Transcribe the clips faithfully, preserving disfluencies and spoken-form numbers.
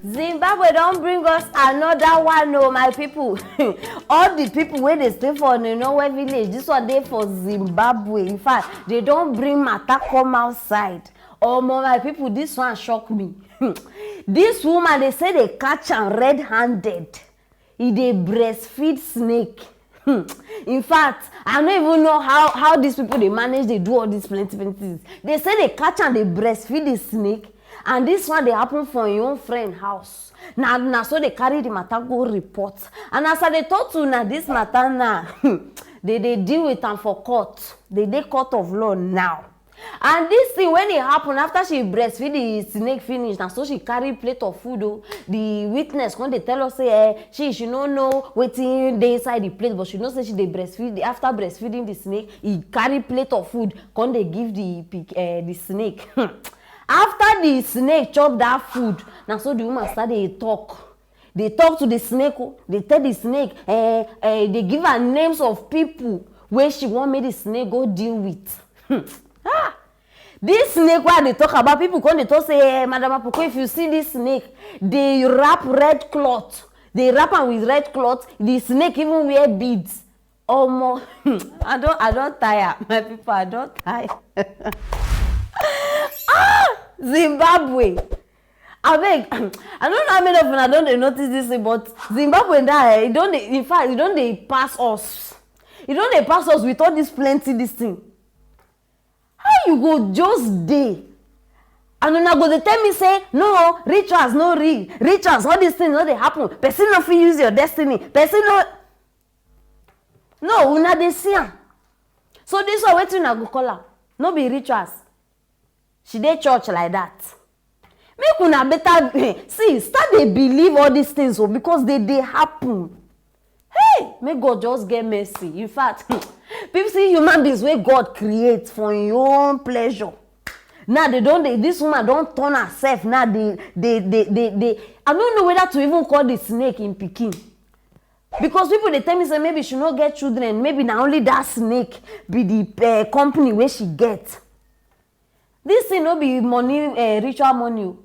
Zimbabwe don bring us another one o, my people. All the people wey dey stay for Nenowe village, this one dey for Zimbabwe. In fact, they don bring matter come outside. Omo, my people, this one shock me. This woman, they say they catch am red-handed. E dey breastfeed snake. Hmm. In fact, I no even know how how these people dey manage dey do all these plenty plenty things. They say they catch am dey breastfeed the snake, and this one dey happen for im own friend house. Na na so they carry the matter go report. And as I dey talk to una, this matter now, they dey deal with am for court. They dey court of law now. And this thing, when e happen, after she breastfeed the snake finish, na so she carry plate of food o. The witness come dey tell us say, eh, she she no know wetin dey inside the plate, but she know say she dey breastfeed. After breastfeeding the snake, e carry plate of food come dey give the pic eh, the snake. After the snake chop that food, na so the woman start dey talk. Dey talk to the snake o. Dey tell the snake, eh, eh, dey give her names of people wey she wan make the snake go deal with. Hmm. Ah! This snake wey I dey talk about, people come dey talk say, eh, Madam Apoko, if you see this snake, dey wrap red cloth. Dey wrap am with red cloth. The snake even wear beads. Omo, I don I don tire, my people, I don tire. Ah, Zimbabwe. Abeg, I no know how many of una don dey notice this thing, but Zimbabwe now, eh, e don dey, in fact, e don dey pass us. E don dey pass us with all this plenty this thing. How you go just dey and una go dey tell me say, no, rituals no real, rituals, all these things no dey happen, person no fit use your destiny, person no, no, una dey see am. So this one, wetin una go call am? No be rituals. She dey church like that. Make una better see, start dey believe all these things o, because they dey happen. Hey, make God just get mercy. In fact, people see human beings wey God create for im own pleasure. Now they don dey, this woman don turn herself now dey dey dey dey dey I no know whether to even call the snake im pikin. Because people dey tell me say maybe she no get children, maybe na only that snake be the eh, company wey she get. This thing no be money, eh, ritual money o.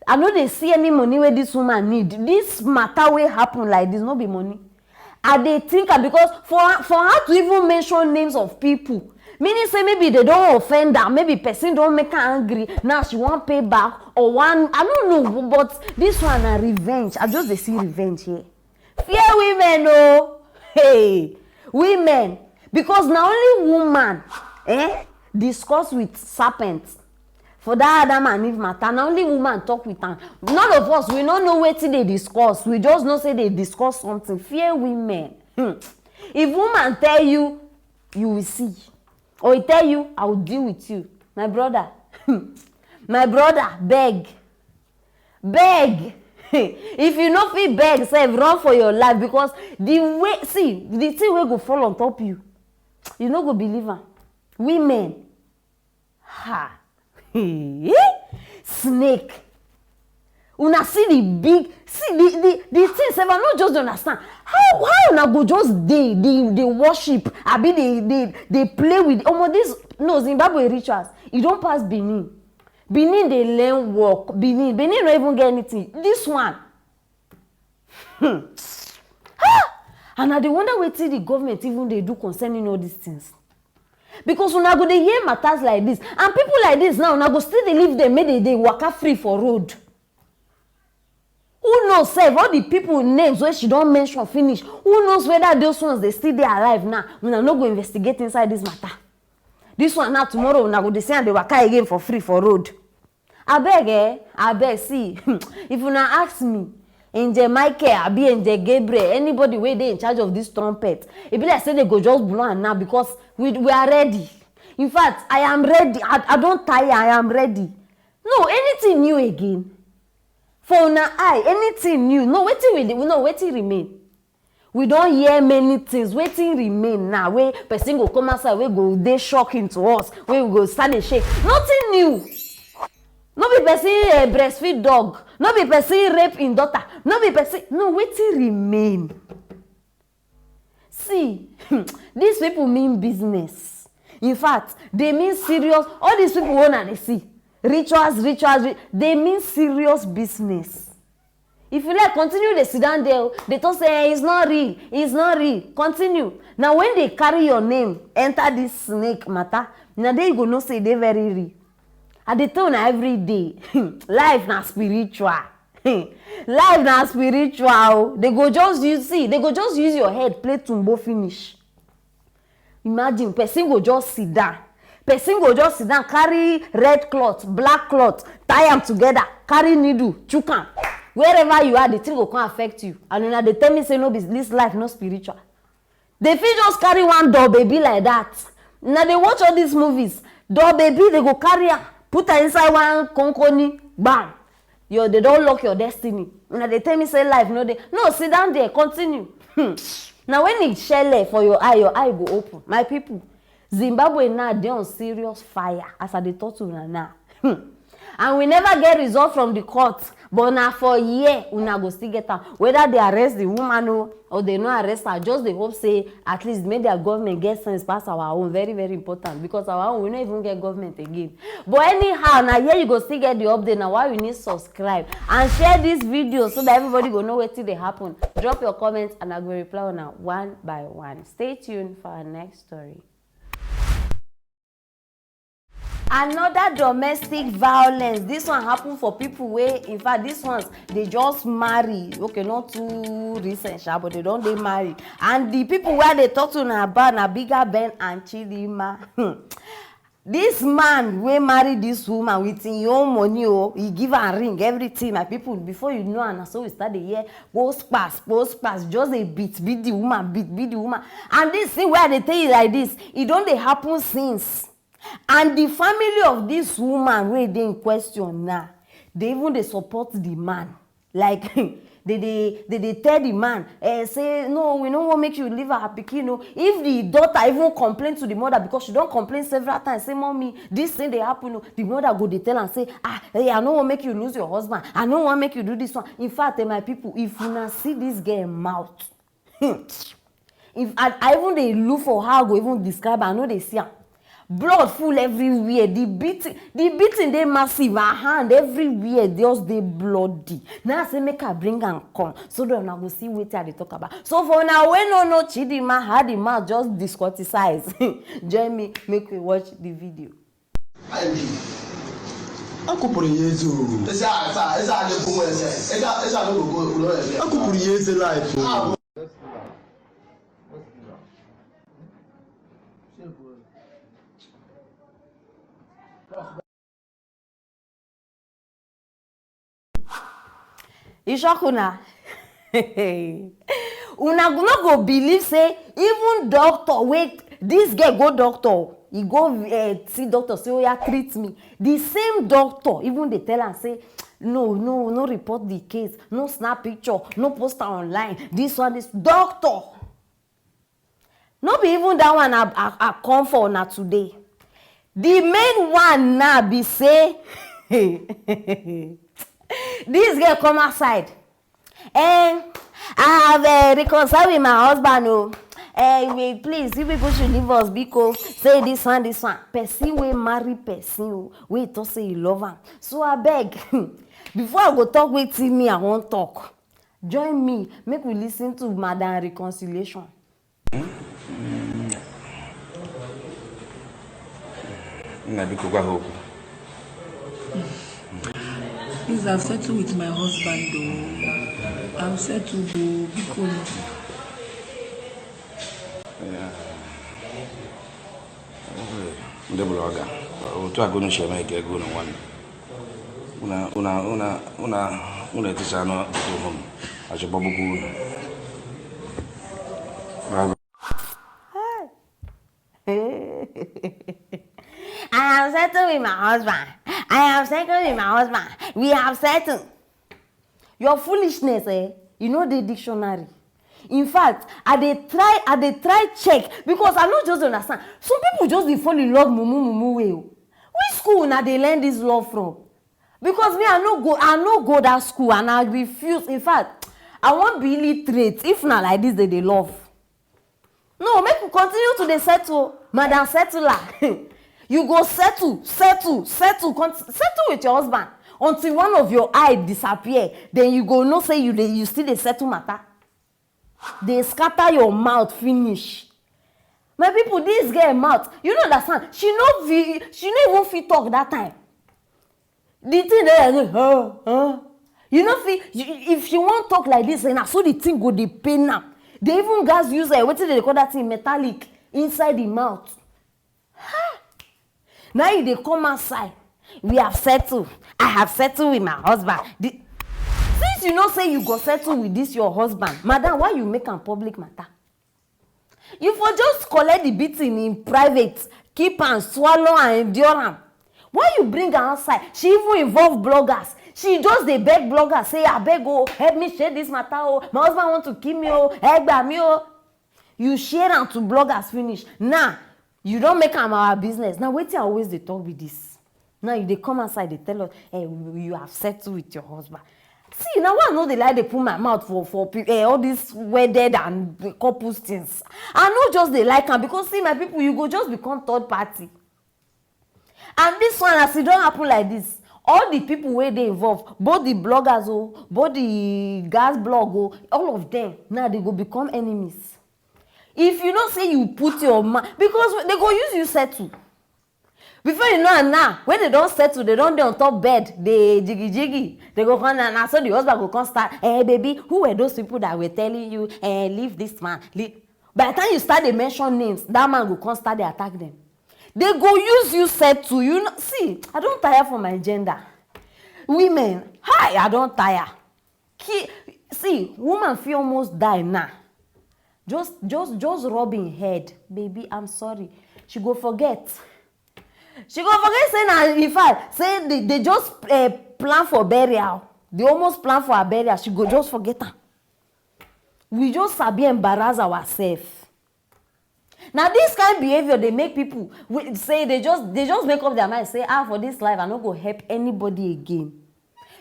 I no dey see any money wey this woman need. This matter wey happen like this no be money. I dey think am because for for her to even mention names of people, meaning say maybe they don offend her, maybe person don make her angry, now she wan pay back or one, I no know, but this one na revenge. I just dey see revenge here. Fear women o. Hey, women, because na only woman eh, discuss with serpent for that Adam and Eve matter. Na only woman talk with am. None of us, we no know wetin they discuss. We just know say they discuss something. Fear women. Hmm. If woman tell you, you will see. Or he tell you, I will deal with you. My brother, my brother, beg. Beg. If you no fit beg sef, run for your life, because the way, see, the thing wey go fall on top you, you no go believe am. Women. Ha. Snake. Una see the big, see the the the thing sef, I no just dey understand. How how una go just dey dey dey worship, abi dey dey dey play with, omo, this, no, Zimbabwe rituals, e don pass Benin. Benin dey learn work. Benin, Benin no even get anything. This one. Hmm. Ah! And I dey wonder wetin the government even dey do concerning all these things. Because una go dey hear matters like this, and people like this now, una go still dey leave them make they dey waka free for road. Who knows sef, all the people names wey she don mention finish, who knows whether those ones dey still dey alive now? Una no go investigate inside this matter. This one now, tomorrow una go dey see am dey waka again for free for road. Abeg eh, abeg see, if una ask me, Angel Michael abi Angel Gabriel, anybody wey dey in charge of this trumpet, e be like say they go just blow am now, because we we are ready. In fact, I am ready. I, I don tire. I am ready. No, anything new again? For una eye, anything new? No, wetin we dey, no, wetin remain? We don hear many things. Wetin remain now wey person go come outside, wey go dey shocking to us, wey we go start dey shake? Nothing new. No be person eh, breastfeed dog. No be person rape im daughter. No be person. No, wetin remain? See, these people mean business. In fact, they mean serious. All these people wey una dey see, rituals, rituals, ri- they mean serious business. If you like, continue dey sit down there o, dey talk say, "Eh, it's not real, it's not real." Continue. Na when they carry your name enter this snake matter, na there you go know say e dey very real. I dey tell una every day, life na spiritual. Life na spiritual o. They go just use, see, they go just use your head play tumbo finish. Imagine, person go just sit down. Person go just sit down, carry red cloth, black cloth, tie am together, carry needle, chook am. Wherever you are, the thing go come affect you. And una dey tell me say no be this life no spiritual. They fit just carry one doll baby like that. Una dey watch all these movies. Doll baby, they go carry am, put am inside one konkoni, bam. Your, they don lock your destiny. Una dey tell me say life no dey. No, sit down there, continue. Hmm. Na when e shele for your eye, your eye go open. My people, Zimbabwe now dey on serious fire as I dey talk to una now. Hmm. And we never get result from the court, but na for here una go still get am. Whether they arrest the woman o, or they no arrest her, just dey hope say at least make their government get sense pass our own. Very, very important, because our own, we no even get government again. But anyhow, na here you go still get the update. Na why you need subscribe and share this video so that everybody go know wetin dey happen. Drop your comments and I go reply una one by one. Stay tuned for our next story. Another domestic violence. This one happen for people wey, in fact, these ones, they just marry. Okay, not too recent, sha, but they don dey marry. And the people wey I dey talk to na about na Bigga Ben and Chidinma. Hmm. This man wey marry this woman with him own money o, he give am ring, everything, my people. Before you know am, na so we start dey hear, "Go spas, go spas," just dey beat, beat the woman, beat, beat the woman. And this thing wey I dey tell you like this, e don dey happen since. And the family of this woman wey dey in question now, they even dey support the man. Like, they dey, they dey tell the man, eh, say, "No, we no wan make you leave our pikin o." If the daughter even complain to the mother, because she don complain several times, say, "Mommy, this thing dey happen o," the mother go dey tell am say, "Ah, eh, I no wan make you lose your husband. I no wan make you do this one." In fact, eh, my people, if una see this girl mouth, hmm, if I, I even dey look for how I go even describe am, I no dey see am. Blood full everywhere. The beating, the beating dey massive. Her hand everywhere just dey bloody. Now I say make I bring am come so that una go see wetin I dey talk about. So for una wey no know Chidinma, how the man just disqualify, join me, make we watch the video. Akụpụrụ ya eze o. Akụpụrụ ya eze life o. E shock una. Una no go believe say even doctor wey this girl go doctor, e go, eh, see doctor say, "Oya, treat me." The same doctor even dey tell am say, "No, no, no report the case, no snap picture, no post am online, this one, this." Doctor, no be even that one I, I, I come for una today. The main one now be say this girl come outside. "Eh, I have, eh, reconciled with my husband o. Eh, we, please, you people should leave us, biko. Say this one, this one." Person wey marry person o, wey talk say he love am. So abeg, before I go talk wetin me I wan talk, join me, make we listen to Madam Reconciliation. Nna, biko, gwa ha okwu. Please, I've settled with my husband though. I've settled though, biko. Ndị bụrụ ọga, otu a ka unu si eme ka ego unu nwanne. Una, una, una, una, una etisa anụ bụtụ home, achọbọbụkwa unu. I have settled with my husband. I have settled with my husband. We have settled. Your foolishness, eh? You know the dictionary. In fact, I dey try, I dey try check because I no just understand. Some people just dey fall in love mumu mumu way o. Which school una dey learn this love from? Because me, I no go, I no go that school and I refuse. In fact, I wan be illiterate if na like this they dey love. No, make we continue to dey settle, madam settler. You go settle, settle, settle, con settle with your husband. Until one of your eye disappear, then you go know say you dey, you still dey settle matter. Dey scatter your mouth finish. My people, this girl mouth, you no understand. She no fit, she no even fit talk that time. The thing dey like, huh, huh. You no fit, you, if she wan talk like this, na so the thing go dey pain am. They even gas use, eh, wetin they dey call that thing, metallic, inside the mouth. Now you dey come outside. We have settled. I have settled with my husband. The, since you know say you go settle with this your husband, madam, why you make am public matter? You for just collect the beating in private, keep am, swallow and endure am. Why you bring am outside? She even involve bloggers. She just dey beg bloggers, say, "Abeg o, help me share this matter o. My husband want to kill me o. Ẹ gbà mí o." You share am to bloggers finish. Now, you don make am our business. Now, wetin I always dey talk be this. Now, you dey come outside, dey tell us, "Eh, you have settled with your husband." See, now why I no dey like dey put my mouth for, for pe-, eh, all these wedded and couples things. I no just dey like am because, see, my people, you go just become third party. And this one, as e don happen like this, all the people wey dey involved, both the bloggers o, both the gas blog o, all of them, now they go become enemies. If you know say you put your ma-, because they go use you settle. Before you know am now, when they don settle, they don dey on top bed, dey jiggy jiggy. They go come, na, na so the husband go come start, "Eh, baby, who were those people that were telling you, eh, leave this man? Leave." By the time you start dey mention names, that man go come start dey attack them. They go use you settle. You know, see, I don tire for my gender. Women, hi, I don tire. Ki-, see, woman fit almost die now. Just, just, just rub im head, "Baby, I'm sorry." She go forget. She go forget say na, in fact, say they, they just, eh, plan for burial. They almost plan for her burial. She go just forget am. We just sabi embarrass ourselves. Now, this kind behavior, they make people, we say, they just, they just make up their mind, say, "Ah, for this life, I no go help anybody again."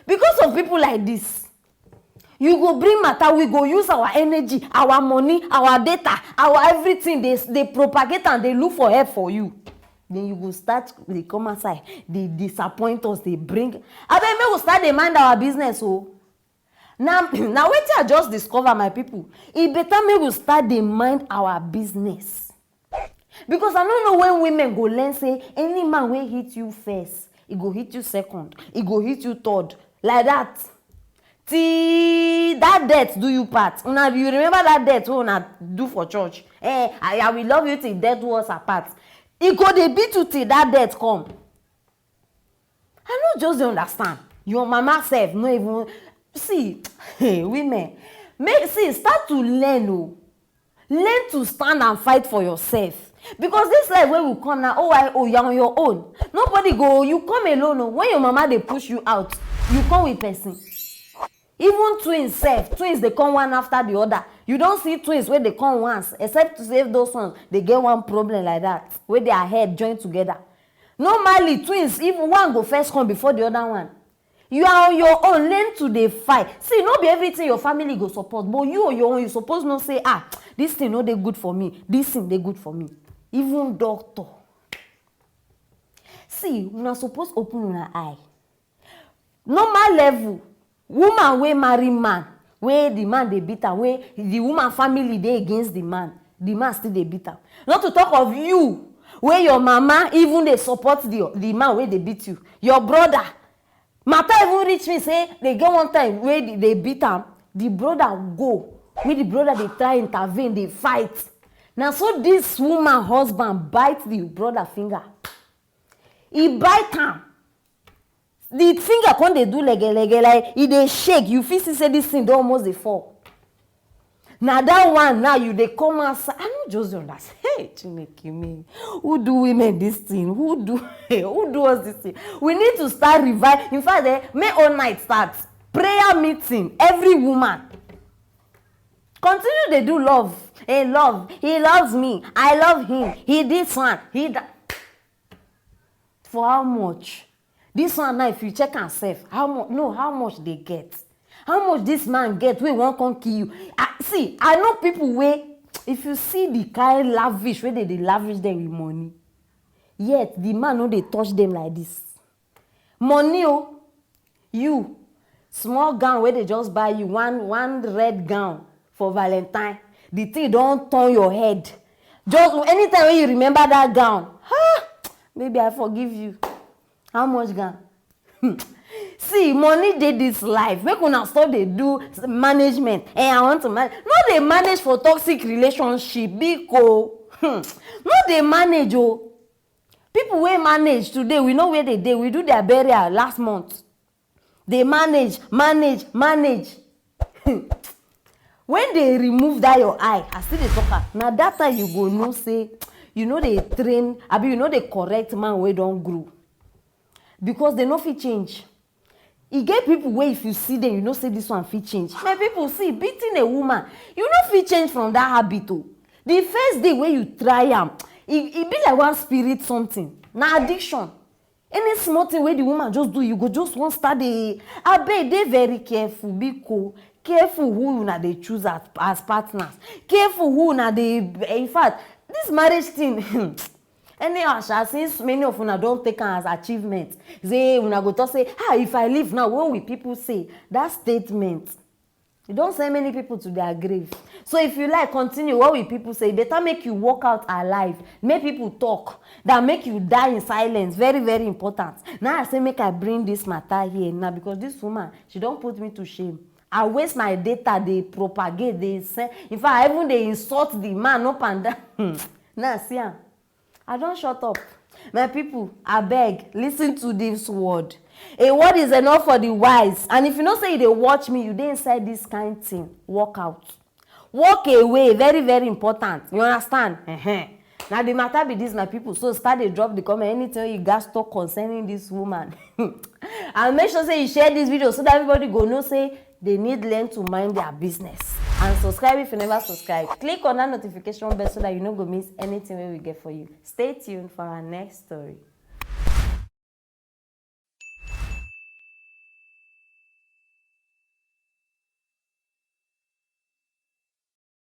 Because of people like this, you go bring matter, we go use our energy, our money, our data, our everything. They, they propagate and they look for help for you. Then you go start, they come outside, they disappoint us, they bring. Abeg, make we start dey mind our business o. Now, now wetin I just discover, my people, e better make we start dey mind our business. Because I no know when women go learn say any man wey hit you first, e go hit you second, e go hit you third, like that. Till that death do you part. Una, you remember that death wey una do for church? Eh, I, I will love you till death do us apart. E go dey beat you till that death come. I no just dey understand. Your mama sef no even see. Hey, women, make, see, start to learn o. Learn to stand and fight for yourself. Because this life wey we come now, oh, I, oh, you're on your own. Nobody go, you come alone o. When your mama dey push you out, you come with person. Even twins sef, twins dey come one after the other. You don see twins wey dey come once, except to say those ones, they get one problem like that, wey their head join together. Normally, twins, if one go first come before the other one, you are on your own. Learn to dey fight. See, no be everything your family go support, but you on your own, you suppose know say, "Ah, this thing no dey good for me. This thing dey good for me." Even doctor. See, una suppose open una eye. Normal level, woman wey marry man, wey the man dey beat am, wey the woman family dey against the man, the man still dey beat am. Not to talk of you, wey your mama even dey support the, the man wey dey beat you. Your brother, matter even reach me say they get one time wey they, they beat am, the brother go, wey the brother dey try intervene, dey fight. Na so this woman husband bite the brother finger. He bite am. The finger come dey do lege lege, like e dey shake. You fit see say this thing don almost dey fall. Na that one now you dey come outside. I no just dey understand. Hey, Chineke me. Who do women this thing? Who do, who do us this thing? We need to start revive. In fact, eh, make all night start. Prayer meeting, every woman. Continue dey do love. Hey, love. He loves me. I love him. He this one. He that. For how much? This one now, if you check am sef, how much? No, how much they get? How much this man get wey wan come kill you? I, see, I know people wey, if you see the kind lavish wey they dey lavish them with money, yet the man no dey touch them like this. Money o, You, small gown wey dey just buy you, one one red gown for Valentine, the thing don turn your head. Just anytime when you remember that gown, ah, baby, I forgive you. How much gown? See, money dey this life. Make una stop dey do management. Eh, I want to manage. No dey manage for toxic relationship, biko. Hmm. No dey manage o. People wey manage today, we know where they dey. We do their burial last month. They manage, manage, manage. When they remove that your eye, I still dey talk am. Na that time you go know say you no dey train, abi you no dey correct man wey don grow. Because they no fit change. E get people wey if you see them, you know say this one fit change. My people, see, beating a woman, you no fit change from that habit o. The first day wey you try am, e e be like one spirit something. Na addiction. Any small thing wey the woman just do, you go just wan start dey, abeg, dey very careful, biko. Careful who una dey choose as as partners. Careful who una dey, in fact, this marriage thing, anyhow sha, since many of una don take am as achievement, say una go talk say, ah, if I leave now, what will people say? That statement, e don send many people to their grave. So if you like continue, what will people say? Better make you walk out alive, make people talk, than make you die in silence. Very, very important. Now I say make I bring this matter here now, because this woman, she don put me to shame. I waste my data, dey propagate, dey send. In fact, I even dey insult the man up and down. Now see am. I don shut up. My people, abeg, listen to this word. A word is enough for the wise. And if you know say you dey watch me, you dey inside this kind thing, walk out. Walk away, very, very important. You understand? Ehen. Na the matter be this, my people. So start dey drop the comment, anything wey you gats talk concerning this woman. And make sure say you share this video so that everybody go know say they need learn to mind their business. And subscribe if you never subscribe. Click on that notification bell so that you no go miss anything wey we get for you. Stay tuned for our next story.